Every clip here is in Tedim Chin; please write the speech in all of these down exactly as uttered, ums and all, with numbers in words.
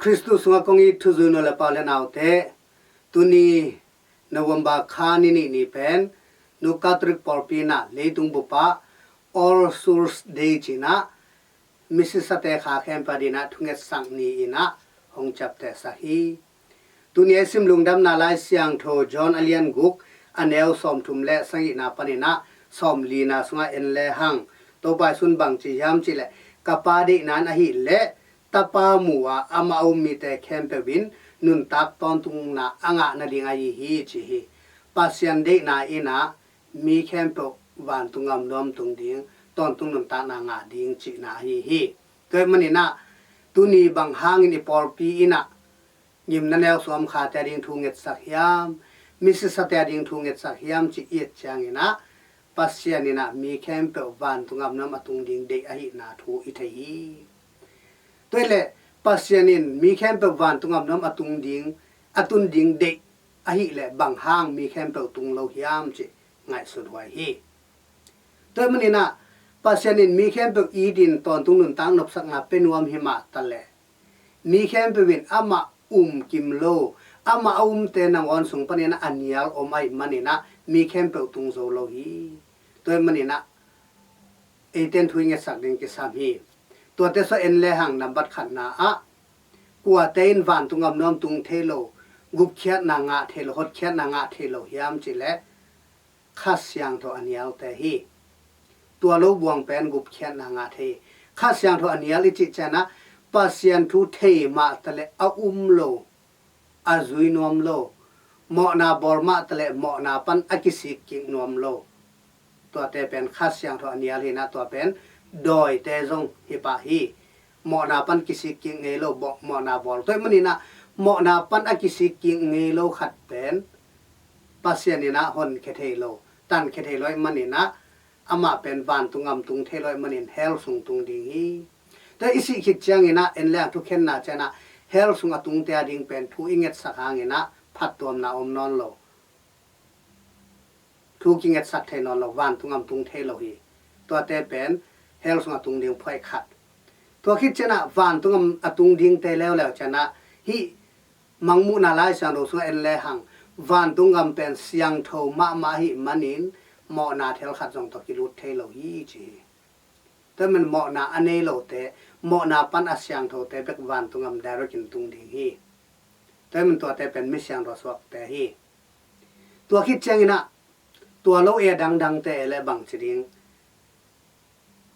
Khristu sungah kong it thuzui nu le pa le naute, tuni November kha ni nih ni pen Nu Catholic pawlpi in ah leitung bup ah All Souls Day ci-in ah misisate kha khempeuh adingin ah thungetsak ni-in ah hong ciaptehsak hi. Tuni a i sim Lungdamna Lai Siangtho John a lian guk, a neu sawmthum le sagihna panin ah sawmlina sungah en lehang, Topa Jesuh in bang ci hiam cih leh, ka Pa deihna in ahih leh Tapa mu a amah a um mite khempeuh in nuntak tawntungna a ngah nading ahi hi, ci hi. Pasian deihna in ah mi khempeuh vantung gam nuam tung ding, tawntung nuntakna ngah ding cihna ahi hi. Tua ahih manin ah tuni bang hangin i pawlpi in ah ngimna neu suam khate ading thu ngetsak hiam, misisate ading thu ngetsak hiam cih i et ciangin ah, Pasian in ah mi khempeuh vantung gam nuam a tung ding deih ahihna thu i thei hi. Tua ahih leh Pasian in mi khempeuh vantung gam nuam a tung ding, a tun ding deih ahih leh bang hang mi khempeuh tung lo hiam cih ngaihsut huai hi. Tua ahih manin ah Pasian in mi khempeuh itin tawntung nuntak nopsakna pia nuam hi mah ta leh, mi khempeuh in amah um kim lo, amah a umte nangawn sung panin ah a nial om ahih manin ah mi khempeuh tung zo lo hi. Tua ahih manin ah eite in thu i ngetsak ding kisam hi. Tuate sungah en lehang, nambat khatna ah, kuate in vantung gam nuam tung thei lo, gupkhiatna ngah thei lo, hotkhiatna ngah thei lo hiam cih leh Kha Siangtho a nialte hi. Tua lo buang pen gupkhiatna ngah thei hi. Kha Siangtho a nial i cih ciangin ah Pasian thu thei mah ta leh a um lo, a zui nuam lo, mawhna bawl mah ta leh mawhna pan a kisik kik nuam lo. Tuate pen Kha Siangtho a nial hi-in ah, tua pen dawite zong hi pah hi. Mawhna pan kisik kik ngei lo, baw-, mawhna bawl. Tua ahih manin ah mawhna pan a kisik kik ngei lo khat pen Pasian in ah honkhia thei lo, tankhia thei lo ahih manin ah, amah pen vantung gam tung thei lo ahih manin hell sung tung ding hi. Tua i sih khit ciangin ah, en lehang thukhenna ciangin ah, hell sung a tungte ading pen thu i ngetsak hangin ah phattuamna om nawn lo. Thu kingetsak thei nawn lo, vantung gam tung thei lo hi. Tuate pen hell sung a tung ding phuai khat. Tua khit ciangin ah vantung gam a tung dingte leuleu ciangin ah, hih Mangmuhna Lai Siangtho sungah en lehang, vantung gam pen siangtho mahmah ahih manin mawhna thel khat zong tawh kilut thei lo hi, ci hi. Tua ahih manin mawhna a nei lote, mawhna pan a siangthote bek vantung gam direct in tung ding hi. Tua ahih manin tuate pen mi siangtho suakte hi. Tua khit ciangin ah, tua lo e, a dangdangte e leh bang ci ding?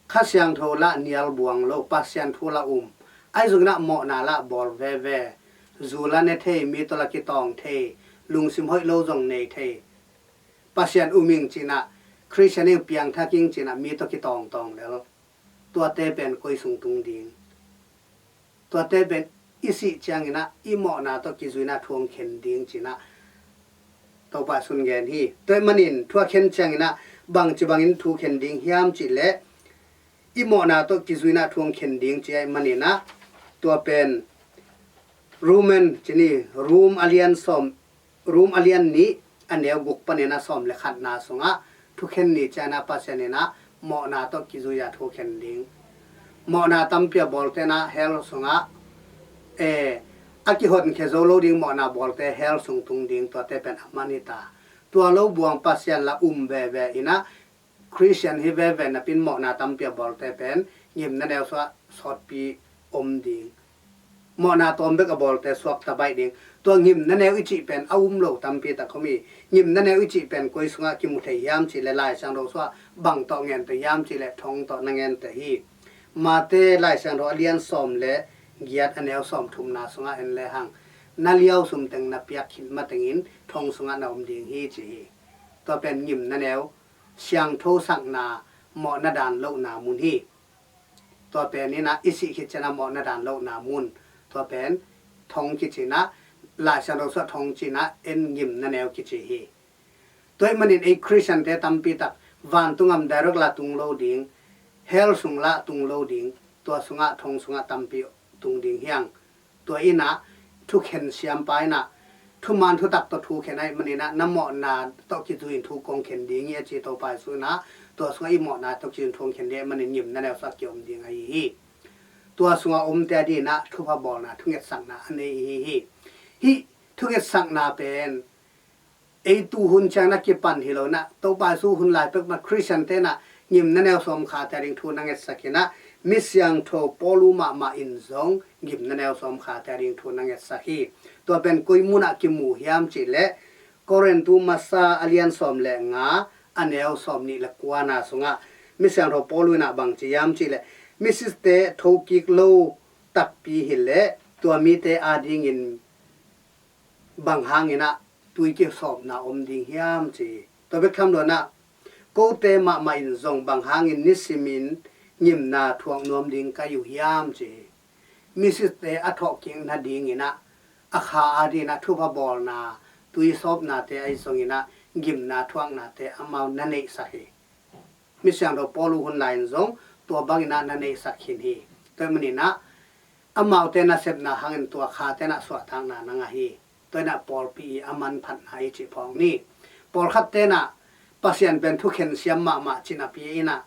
Kha Siangtho lah nial buang lo, Pasian thu lah um, ahi zongin ah mawhna lah bawl veve, zu lah ne thei, mi tawh lah kitawng thei, lungsim hoih lo zong nei thei. Pasian um ing ci-in ah, Khristian ing, piangthak ing ci-in ah mi tawh kitawngtawng lel. Tuate pen koi sung tung ding? Tuate pen i sih ciangin ah i mawhna tawh kizuina thu hong khen ding ci-in ah Topa Jesuh in gen hi. Tua ahih manin thu a khen ciangin ah bangci bangin thu khen ding hiam cih leh, i mawhna tawh kizuina thu hong khen ding ci ahih manin ah, tua pen Roman ci ni, Rom a lian sawm, Rom a lian nih, a neu guk panin ah sawm le khatna sungah thukhen ni ciangin ah Pasian in ah mawhna tawh kizui-a thu khen ding. Mawhna tampi a bawlte in ah hell sungah, e, a kihonkhia zo lo ding mawhna bawlte hell sung tung ding, tuate pen a man hi ta. Tua lo buang Pasian lah um veve in ah, Khristian hi veve napi-in mawhna tampi a bawlte pen ngimna neu sungah sawtpi om ding. Mawhna tawm bek a bawlte suakta baih ding. Tua ngimna neu i cih pen a um lo tampi tak om hi. Ngimna neu i cih pen koi sungah kimu thei hiam cih leh, Lai Siangtho sungah bang tawh ngen ta hiam cih leh, thong tawh na ngen ta hi. Mate Lai Siangtho a lian sawm le giat, a neu sawmthumna sungah en lehang, na liausum teng na piak khit matengin thong sungah na om ding hi, ci hi. Tua pen ngimna neu, siangthosakna, mawhna dan lohna mun hi. Tua pen in ah i sih khit ciangin ah mawhna dan lohna mun, tua pen thong kici-in ah, Lai Siangtho sungah thong ci-in ah en ngimna neu kici hi. Tua ahih manin ei Khristiante tampi tak vantung gam direct lah tung lo ding, hell sung lah tung lo ding, tua sungah thong sungah tampi tung ding hi hang. Tua in ah thukhen siampa in ah thuman thutak tawh thukhen ahih manin ah, na mawhna tawh kizui-in thu kong khen ding hi, a ci Topa Jesuh in ah, tua sungah i mawhna tawh kizui-in thu hong khen ding ahih manin ngimna neu sungah kiom ding ahi hi. tua sungah omte adingin ah thupha bawlna, thungetsakna a nei ihi hi. Hih thungetsakna pen ei tu hun ciangin a kipan hi lo in ah, Topa Jesu hun lai peuhmah Khristian te'n ah ngimna neu sawm khate ading thu na ngetsak in ah, mi siangtho Paulu mahmah in zong ngimna neu sawm khate ading thu na ngetsak hi. Tua pen koi munah kimu hiam cih leh, Korintu masa a lian sawm le nga, a neu sawm nih le kuana sungah mi siangtho Paulu in ah bang ci hiam cih leh, misiste thokik lo takpi hi leh, tua mite adingin bang hangin ah tui kisawpna om ding hiam ci. Tua bek tham lo in ah, kote mahmah in zong bang hangin nisimin ngimna thuak nuam ding ka hi uh hiam ci. Misiste a thawhkik nadingin ah, a kha adingin ah thupha bawlna, tui sawpnate ahi zongin ah ngimna thuaknate amau na neihsak hi. Mi siangtho Paulu hun lai in zong tua bangin ah na neihsak khin hi. Tua ahih manin ah amaute nasepna hangin tua khate'n ah suahtakna na ngah hi. Tua in ah pawlpi i a manphatna i cih phawk ni. Pawlkhat te'n ah Pasian pen thukhen siam mahmah ci napi in ah,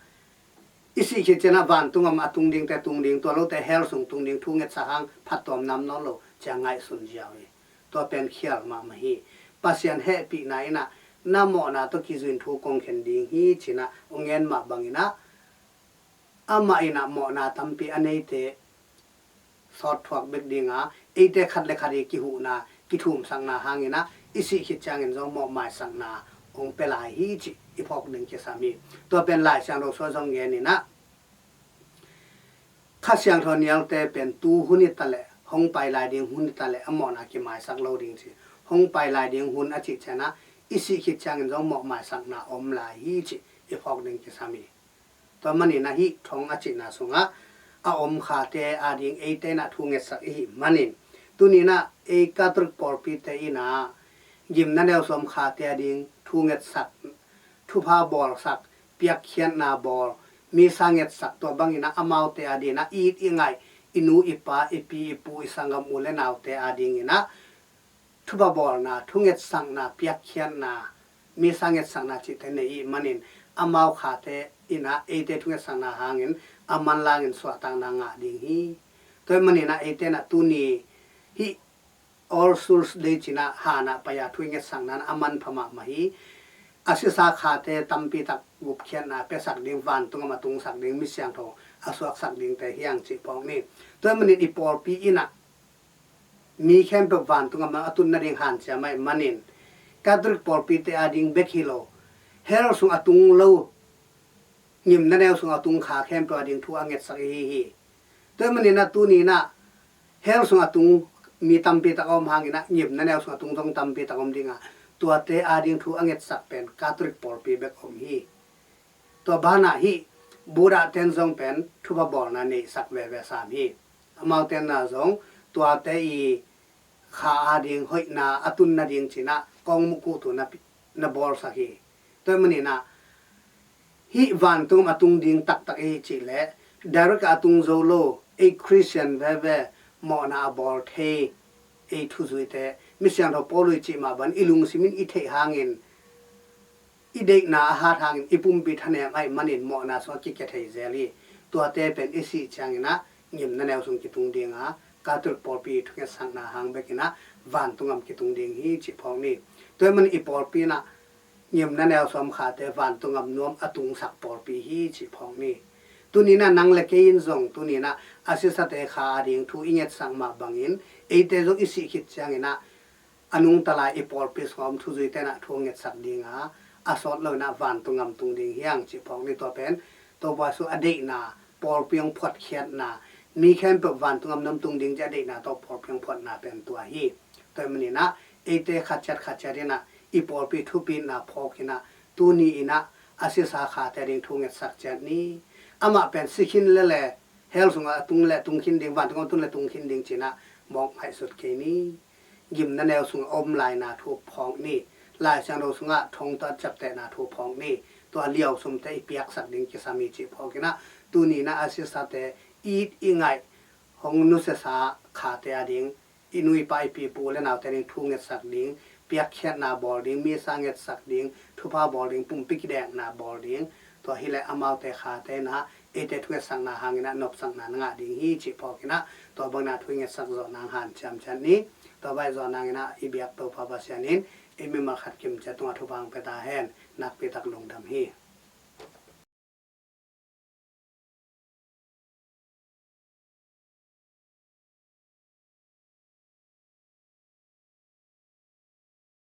i sih khit ciangin ah vantung gam a tung dingte tung ding, tua lote hell sung tung ding thu ngetsak hang phattuamna om nawn lo ci-a ngaihsun ziau hi. Tua pen khial mahmah hi. Pasian hehpihna in ah na mawhna tawh kizui in thu kong khen ding hi ci-in ah hong ngen mah bangin ah, amah in ah mawhna tampi a neite sawt thuak bek ding a, eite khat le khat i kihuhna, kithumsakna hangin ah i sih khit ciangin zong mawhmaisakna hong pia lai hi cih i phawk ding kisam hi. Tua pen Lai Siangtho sungah zong ngen in ah, Kha Siangtho nialte pen tu hun hi ta leh, hong pai lai ding hun hi ta leh, a mawhna kimaisak lo ding ci. Hong pai lai ding hun a cih ciangin ah, i sih khit ciangin zong mawhmaisakna om lai hi cih i phawk ding kisam hi. Tua manin ah hih thong a cihna sungah a om khate ading eite in ah thu ngetsak i hih manin, tuni in ah ei Catholic pawlpite in ah ngimna neu sawm khate ading thu ngetsak, thupha bawlsak, piakkhiatna bawl, misa ngetsak, tua bangin ah amaute adingin ah i it i ngaih, i nu i pa, i pi i pu, i sanggam u le naute adingin ah thupha bawlna, thungetsakna, piakkhiatna, misa ngetsakna cihte nei i hih manin, amau khate in ah eite thungetsakna hangin a manlang in suahtakna ngah ding hi. Tua ahih manin ah eite in ah tuni hih All Souls Day ci-in ah han ah pai-a thu i ngetsakna in a manpha mahmah hi. A sisa khate tampi tak gupkhiatna piasak ding, vantung gam a tungsak ding, mi siangtho a suaksak dingte hi hang cih phawk ni. Tua ahih manin i pawlpi in ah mi khempeuh vantung gam a tun nading hanciam ahih manin, Catholic pawlpite ading bek hi lo, hell sung a tung lo, ngimna neu sung a tung kha khempeuh ading thu a ngetsak i hi hi. Tua ahih manin ah tuni in ah hell sung a tung mi tampi tak a om hangin ah ngimna neu sung a tung zong tampi tak a om ding a, tuate ading thu a ngetsak pen Catholic pawlpi bek om hi. Tua banah hih Buddha ten zong pen thupha bawlna neihsak veve sam hi. Amaute in ah zong tuate i kha ading hoihna a tun nading ci-in ah kong mukutu na pi-, na bawlsak hi. Tua ahih manin ah hih vantung gam a tung ding taktak i hih cih leh, direct a tung zo lo, ei Khristian veve mawhna a bawl thei ei thuzuite, mi siangtho Paulu i cih mah bang i lungsim in i theih hangin, i deihna a hat hangin i pumpi thanem ahih manin mawhna sungah kikia thei zel hi. Tuate pen i sih ciangin ah ngimna neu sung kitung ding a, Catholic pawlpi thungetsakna hang bekin ah vantung gam kitung ding hi cih phawk ni. Tua ahih manin i pawlpi in ah ngimna neu sawm khate vantung gam nuam a tungsak pawlpi hi cih phawk ni. Tuni in ah nang le kei in zong tuni in ah a sisate kha ading thu i ngetsak mah bangin, eite zong i sih khit ciangin ah a nungta lai i pawlpi sungah om thuzuite in ah thu ngetsak ding a, a sawt lo in ah vantung gam tung ding hi hang cih phawk ni. Tua pen Topa Jesu a deihna, pawlpi hong phuatkhiatna, mi khempeuh vantung gam nuam tung ding cih a deihna tawh pawlpi hong phuatna pen tua hi. Tua ahih manin ah eite khat ciat khat ciat in ah i pawlpi thupina phawk in ah, tuni in ah a sisa khate ading thu ngetsak ciat ni. Amah pen si khin lele, hell sungah a tung le tung khin ding, vantung gam a tung le tung khin ding ci-in ah mawk ngaihsut kei ni. Ngimna neu sungah om laina thu phawk ni. Lai Siangtho sungah thong tawh a ciaptehna thu phawk ni. Tua liausumte i piaksak ding kisam hi cih phawk in ah, tuni in ah a sisate i it i ngaih, hong nusiasa khate ading, i nu i pa, i pi i pu, u le naute ading thu ngetsak ding, piakkhiatna bawl ding, misa ngetsak ding, thupha bawl ding, pumpi kidekna bawl ding. Tua hi leh amaute khate in ah eite thungetsakna hangin ah nopsakna na ngah ding hi cih phawkin ah, tua bangin ah thu i ngetsak zawh nang hanciam ciat ni. Tua bang i zawh nangin ah i biak Topa Pasian in i mimal khat kim ciat tungah thupha hong pia ta hen. Nakpi tak lungdam hi.